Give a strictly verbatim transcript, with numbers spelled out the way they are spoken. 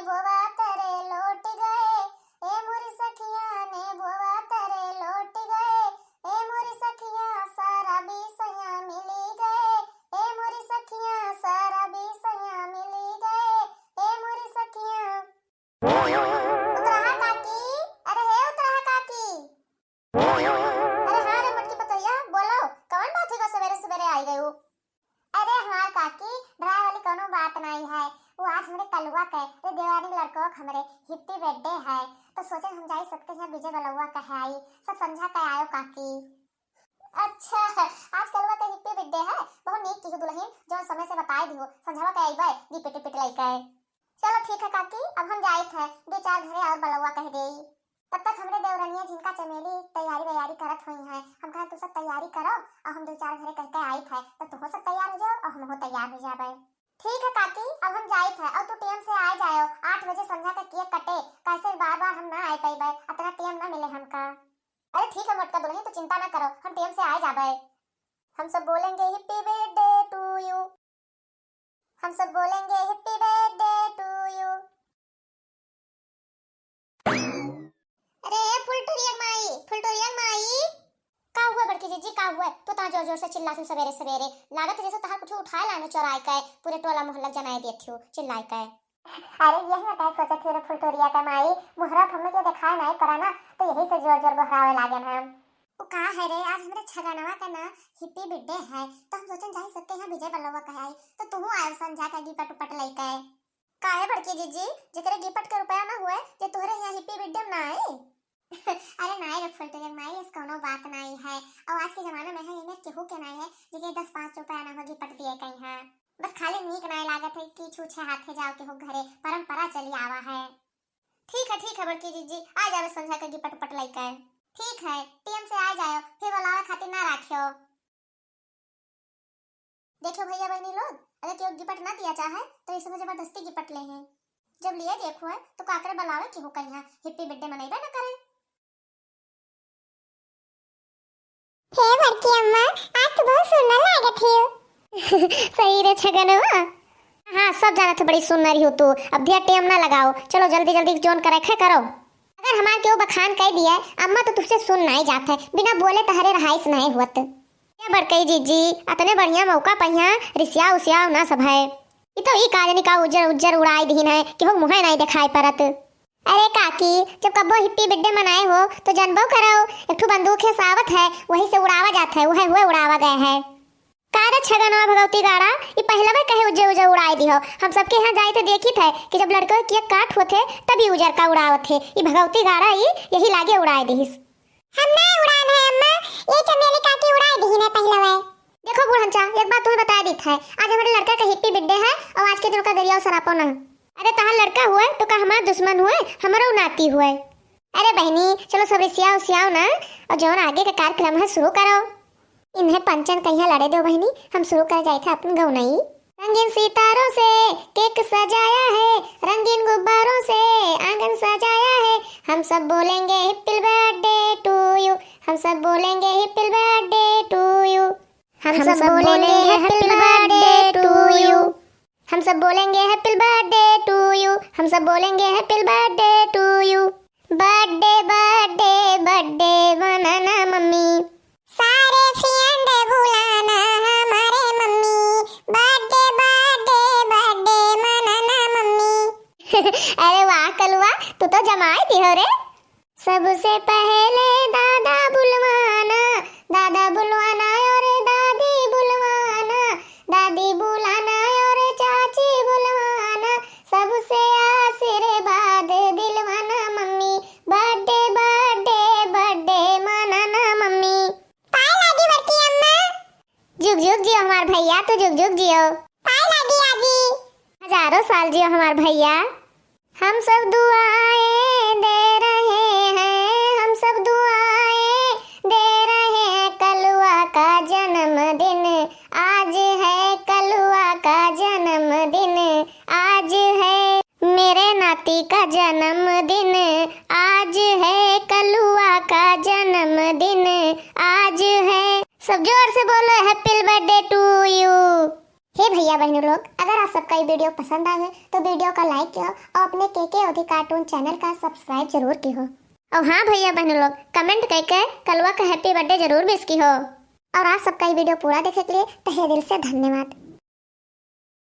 बोवा तरे लौट गए, ए मोरी सखिया ने बोवा तरे लौट गए, ए मोरी सखिया सारा बिसैया मिली गए, ए मोरी सखिया सारा बिसैया मिली गए, ए मोरी सखिया। उतरहा काकी, अरे हे उतरहा काकी। अरे हाँ रे मोटकी पतोहिया, बोलो, कवन बात है गो सवेरे सवेरे आई गयू? अरे हाँ काकी, डराए वाली कौनो बात नाई है। वो आज हमरे कलुआ के, रे देवरानी लड़को के हमरे happy birthday है, तो सोचे हम जाई सबके यहाँ विजय बलौआ कहे आई, सब संझा के आयो काकी। अच्छा, आज कलुआ के happy birthday है, बहुत नीक किहू दुल्हन, जौन समय से बताई दिहू, संझवा के अइबे gift टिपिट लइके। चलो ठीक है काकी, अब हम जाइत है, दो चार घरे और बलौआ कह देई। तब तक हमरे देवरनिया झिनका चमेली तैयारी वैयारी करत होई हैं। हम कहे तू सब तैयारी करो और हम दो चार घरे कह के आइत है, तो तुहो सब तैयार हो जाओ और हमहू तैयार हो जाबे। ठीक है काकी, अब हम जाइत है और तू टेम से आ जाओ, आठ बजे संझा का केक कटे, कैसे बार बार हम ना आए पइबे, अतना टेम ना मिले हमका। अरे ठीक है मोटका दुल्हन, तू चिंता ना करो, हम टेम से आ जाबे। हम सब बोलेंगे happy birthday to you, हम सब बोलेंगे happy birthday to you। अरे फुलटोरिया माई, फुलटोरिया माई। का हुआ बड़की जीजी, का हुआ? तू ता जोर जोर से चिल्लात हूँ सवेरे सवेरे, लागत है जैसे तहार कुछ उठाए लाने चोराए के, पूरे टोला मोहल्ला जनाए देत हूँ चिल्लाए के। अरे यही ना कहे सोचत हूँ रे फुलटोरिया के माई, मुहरा पे हमने के दिखाए नहीं पड़ा ना, तो यही से जोर जोर गोहरावे लागे हम। वो का है रे, आज हमरे छगनवा का ना happy birthday है, तो हम सोचन जाई सबके यहाँ विजय बल्लवा कहे आई, तो तुहू आयो संझा का गिपट उपट लइके। काहे बड़की जीजी, जेकरे गिपट के रुपया ना हुए, जे तोहरे यहाँ happy birthday में ना आई? अरे नाई रे फुलटोरिया माई, ऐस कौनो बात नाई है। और आज के जमाना में है, एमे केहू के नाई है, जेके दस पाँच रुपया ना हो गिपट दिए कहीं है। बस खाली नीक नाई लागत है कि छूछे हाथे जाओ केहू घरे, परंपरा चली आवा है। ठीक है, ठीक है बड़की जीजी, आ जावे संझा के गिपट उपट लइके। ठीक है, टेम से आ जायो, फिर बुलावे खातिर ना राखियो। देखियो भैया बहनी लोग, अगर केहू गिपट ना दिया चाहे तो इसे जबरदस्ती गिपट ले हैं। जब लिए देखो है तो काकरे बुलावे केहू कहीं happy birthday मनइबे ना करे। हे बड़की अम्मा, आज तो बहुत सुंदर लागत हो। सही रे छगनवा। हाँ, सब जानत हो बड़ी सुंदर ही हो तू। अब धिया टेम ना लगाओ, चलो जल्दी जल्दी जोन करे खे करो। अगर हमार केहू बखान कह दिया, अम्मा तो तुझसे सुन नहीं जात है, बिना बोले तहरे रहाइश नहीं हुअत। क्या बड़कई जीजी, अतने बढ़िया मौका पहिया रिसिया उसियाओ ना सब है। ई तो ई का जानी का उज्जर उज्जर उड़ाई दीन है कि हो मुँहे नहीं दिखाई परत। अरे काकी, जब कब्बो happy birthday मनाए हो तो जनबो करो, एक ठो बंदूक है सावत है, वही से उड़ावा जात है, वह हुए उड़ावा गए है। का रे छगनवा भगवती गाड़ा, ई पहलवे कहे उज्जे उज्जे उड़ाई दिहो। हम सबके यहाँ जाई तो देखित है कि जब लड़के केक काट होत है तभी उजर का उड़ावत है। ई भगवती गाड़ा ई यही लागे उड़ाई दिहिस। हम ना उड़ान है अम्मा, ये चमेली काकी उड़ाई दिहिन है पहलवे। देखो बूढ़नचा, एक बात तुम्हें बता देत है, आज हमारे लड़का का happy birthday है और आज के दिन का गरिया सरापो ना। अरे तहार लड़का हुए तो का हमार दुश्मन हुए, हमरो नाती हुए। अरे बहनी, चलो सब रिसियाओ उसियाओ ना और जौन आगे का कार्यक्रम है शुरू करो। इन्हें पंचन कहिया लड़े दो बहनी, हम शुरू कर जाए थे अपन गौनई। रंगीन सितारों से केक सजाया है, रंगीन गुब्बारों से आंगन सजाया है। हम सब बोलेंगे happy birthday to you, हम सब बोलेंगे happy birthday to you, हम सब बोलेंगे happy birthday to you। हम सब बोलेंगे happy birthday to you, हम सब बोलेंगे happy birthday to you। Birthday, birthday, birthday मनाना मम्मी। सारे friend बुलाना हमारे मम्मी। Birthday, birthday, birthday मनाना मम्मी। अरे वाह कलुआ, तू तो जमाई दिहो रे। सबसे पहले दादा बुलवाना, दादा बुलवाना और दादी बुलवाना, दादी बुलाना और चाची बुलवाना, सबसे आशीर्वाद दिलवाना मम्मी। Birthday, birthday, birthday मनाना मम्मी। पाए लागी बड़की अम्मा। जुग जुग जियो हमार भैया, तू जुग जुग जियो। पाए लागी आजी। हजारों साल जियो हमार भैया। हम सब दुआएं दे रहे हैं, हम सब दुआएं दे रहे हैं, कलुआ का जन्मदिन आज है, कलुआ का जन्मदिन आज है, मेरे नाती का जन्मदिन आज है, कलुआ का जन्मदिन आज है। सब जोर से बोलो, Happy birthday to you। हे भइया बहिनी लोग, अगर आप सबका ये video पसंद आवे तो video का like किहो और अपने केके ओधी cartoon channel का subscribe जरूर किहो। और हाँ भइया बहिनी लोग, comment कइके कलवा का happy birthday जरूर wish किहो। और आप सबका ये video पूरा देखे के लिए तहे दिल से धन्यवाद।